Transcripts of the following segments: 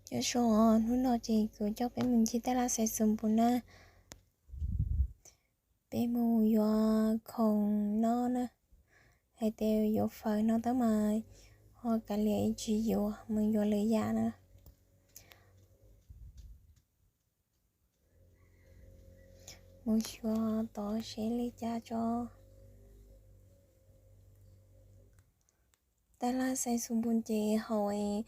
Cov zoo, hnub no ces kuv coj peb mus ncig taj laj Xais Xus Npus na. Peb mus yuav khoom noj na, hais tias yuav fawm no tab mas ho kav liam tsis yuav, mus yuav lwm yam na. Mus xyuas tod seb li cas tso. Taj laj Xais Xus Npus ces haum es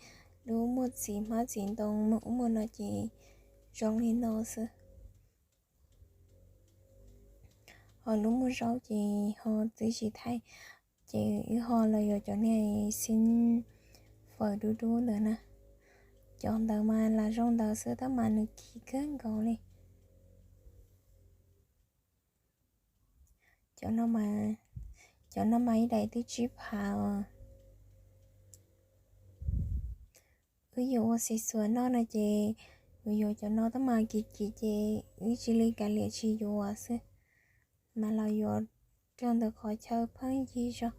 lub muaj txiv hmab txiv ntoo mus ub mus no ces zoo li no xwb. Ho lub muaj zaub ces ho twb tsis thaij, ces wb ho los yuav cov niag xib fawm dub dub ntawd na. Cov ntawd mas lam zoo ntawd xwb tab mas nws kim kawg nkaus li. Cov no mas ib daim twb tsib phav os. Wb yuav ua Xais Xus Npus noj no ces yuav yuav cov no tab mas kim kim ces wb cia li kav liam tsis yuav xwb, mas los yuav rau ntawm qhov chaw pheej yig zog.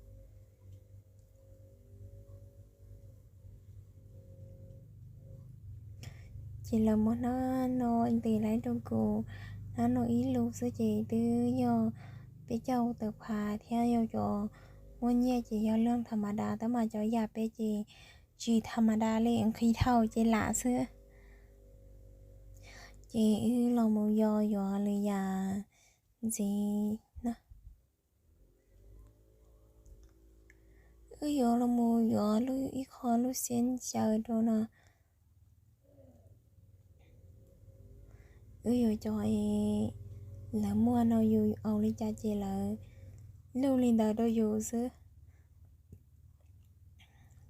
Ces lawv muab hnab no ntes lawm rau kuv, hnab no ib lus xwb ces twb yog peb caug tawm phav thiab, yog cov muaj nyiaj ces yog lub tham ma das, tab mas cov yam peb ces tsis tham ma das li, nqhis dhau ces lam xwb. Ces wb los mus yos yuav lwm yam ntxiv na. Wb yuav los mus yuav ib qho lub xiab ncaws rau no. Wb yuav cov lawv muaj no yus aus li cas ces lawv luj li ntawd rau yus xwb.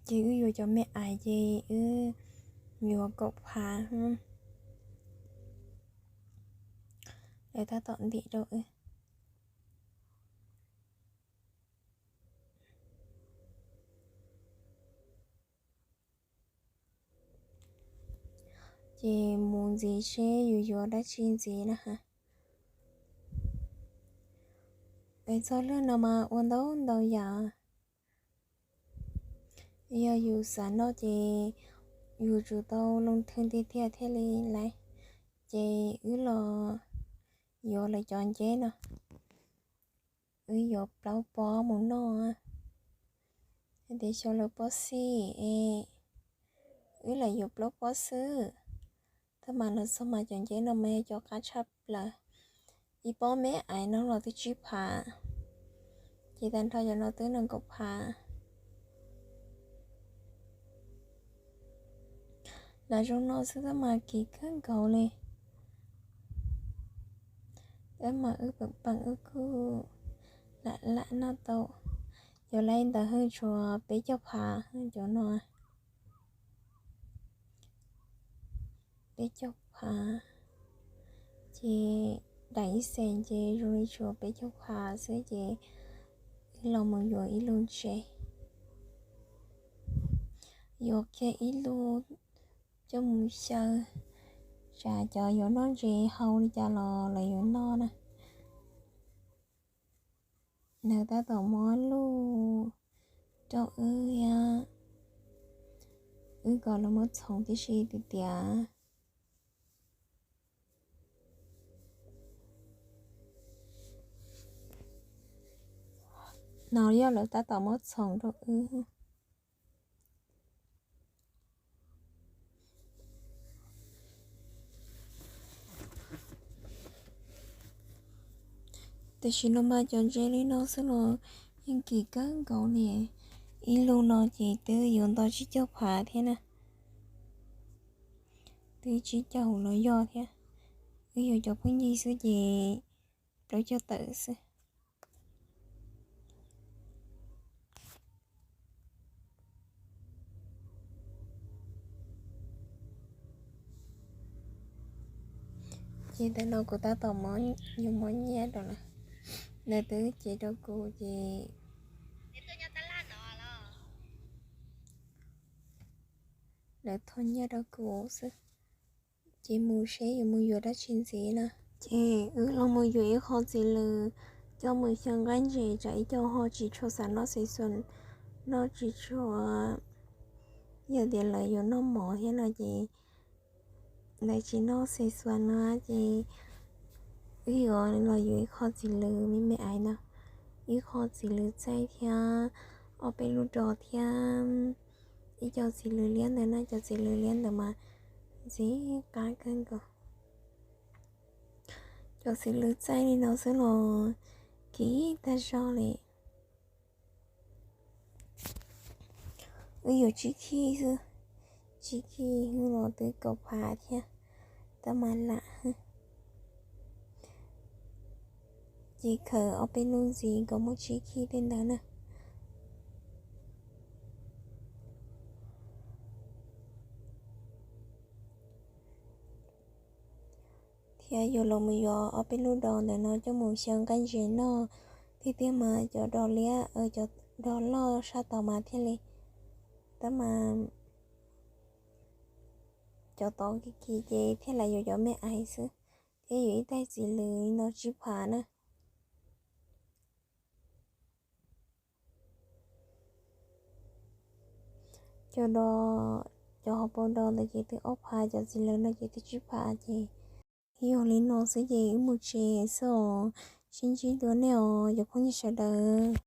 Ces wb yuav cov me ais ces wb yuav kaum phav. Lawv tab tom ntim rau wb. Ces mus ntxiv seb yus yuav dab tsi ntxiv na. Es txog lwm no mas ua ntau ntau yam. Yog yus xav noj ces yus tsum tau loo thwj tiag tiag thiaj li laiv. Ces wb los yuav lawv cov nceb no. Wb yuav plaub pob mus noj, hais tias xyov lawv pob xij es wb lam yuav plaub pob xwb. Tab mas los txog mas cov nceb no mas yog cov qab tshaj plaws, ib pob me ais no los twb tsib phav, ces tag nrho cov no twb nees nkaum phav. Lam zoo no xwb tab mas kim kawg nkaus li. Tab mas wb peem peem wb kuj lam lam noj tau. Yuav laiv ntawd hwj tshuav peb caug phav cov no. Peb caug phav, ces daim ib xees ces zoo li tshuav peb caug phav xwb ces wb los mus yuav ib lub ntses. Yuav kiag ib lub coj mus xyaw, tsam cov yuav noj ntses hau li cas los lawv yuav noj na. Lawv tab tom muab luj rau wb thiab, wb kom lawv muab txhoov tib si tiag tiag. No yog lawv tab tom muab txhoov rau wb. Tam sim no mas cov ntses li no xwb los yeej kim kawg nkaus li. Ib lub no ces twb yuav nto tsib caug phav thiab na. Twb tsib caug los yog thiab. Wb yuav cov pheej yig xwb ces plaub caug tawm xwb. Ces ntawm no kuv tab tom yuav muab nyiaj rau lawv, lawv twb cev rau kuv ces lawv thov nyiaj rau kuv xwb. Ces mus seb yuav mus yuav dab tsi ntxiv na. Ces wb los mus yuav ib qho txiv lws coj mus xyaw nqaij ntses tsam ib co ho tsis tshua xav noj xav xav, noj tsis tshua, yog tias lawv yuav noj mov thiab no ces ntawd tsis noj xes xuas no ces wb yuav los yuav ib qho txiv lws me me ais no, ib qho txiv lws txaij thiab ob peb lub dos thiab ib co txiv lws liab ntawd na. Cov txiv lws liab ntawd mas ntxim qab kawg nkaus. Cov txiv lws txaij li no xwb los kim tag zog li. Wb yuav tsib khij xwb, tsib khij los twb kaum phav thiab, tab mas lam ces khaws ob peb lub ntxiv kom muaj tsib khij tej ntawd na. Thiab yuav los mus yuav ob peb lub dos ntawm no coj mus xyaw nqaij ntses noj. Tiag tiag mas cov dos liab, cov dos loj sab tod mas thiaj li, tab mas cov tod kim kim ces thiaj li yuav cov me ais xwb. Thiab yuav ib taig txiv lws no tsib phav na. Cov dos, cov hauv paus dos ntawd ces twb ob phav, cov txiv lws no ces twb tsib phav ces yog li no xwb ces wb mus tsev xwb os. Sib ntsib dua nej os cov phooj ywg sawv daws.